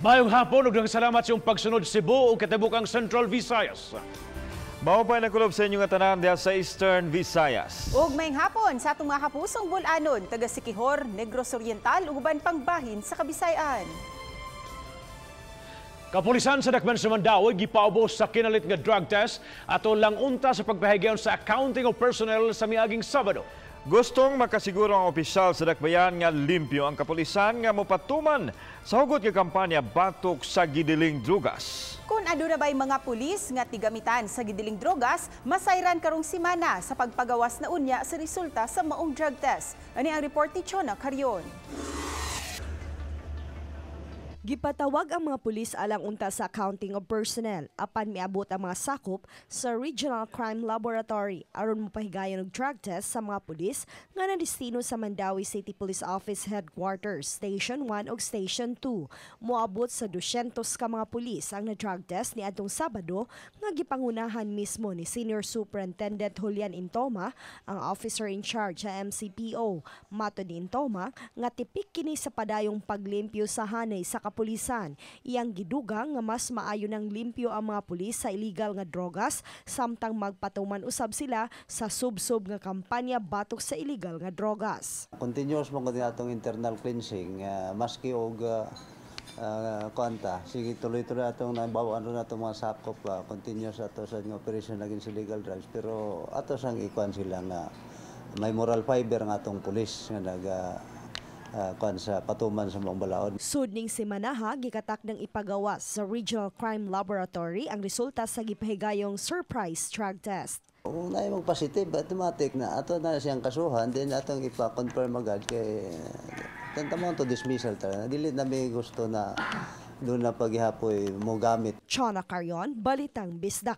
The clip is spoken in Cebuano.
Maayong hapon ug salamat sa inyong pagsunod, Cebu ug katibukang Central Visayas. Mao pa nagkulob sa inyong tanan diha sa Eastern Visayas. Ug maayong hapon sa atong mga kapusong bul-anon, taga Siquijor, Negros Oriental ug uban pang bahin sa Kabisayaan. Kapulisan sa Dakbayan sa Mandaue gipaubos sa kinalit nga drug test ato lang unta sa pagpahigayon sa accounting of personnel sa miaging Sabado. Gustong makasiguro ang opisyal sa dakbayan nga limpyo ang kapulisan nga mopatuman sa hugot nga kampanya batok sa gidiling drugas. Kung aduna ba'y mga pulis nga tigamitan sa gidiling drogas, masayran karong simana sa pagpagawas na unya sa resulta sa maong drug test. Ani ang report ni Chona Carion. Gipatawag ang mga pulis alang unta sa accounting of personnel apan miabot ang mga sakop sa Regional Crime Laboratory aron mopahigayon og drug test sa mga pulis nga nadestino sa Mandaue City Police Office Headquarters, Station 1 ug Station 2. Moabot sa 200 ka mga pulis ang na-drug test niadtong Sabado nga gipangunahan mismo ni Senior Superintendent Julian Intoma, ang officer in charge sa MCPO. Matod ni Intoma nga tipik kini sa padayong paglimpyo sa hanay sa kapulisan. Iyang gidugang nga mas maayo nang limpyo ang mga pulis sa illegal nga drogas samtang magpatuman usab sila sa sub-sub nga kampanya batok sa illegal nga drogas. Continuous mo gud atong internal cleansing, maski og kuanta, sige, tuloy-tuloy atong nabaw ano na atong mga sakop, continuous ato sa operation against illegal drugs, pero ato sang ikuan sila nga may moral fiber nga atong pulis nga naga kuan sa patuman sa mga balaod. Sud ning semanaha, gikatak ng ipagawas sa Regional Crime Laboratory ang resulta sa gipahigayong surprise drug test. Kung naay mag-positive, automatic na ato na siyang kasuhan, then atong ipa-confirm agad kay tantamount to dismissal talaga. Dili na may gusto na doon na paghihapoy mo gamit. Chona Carion, Balitang Bisdak.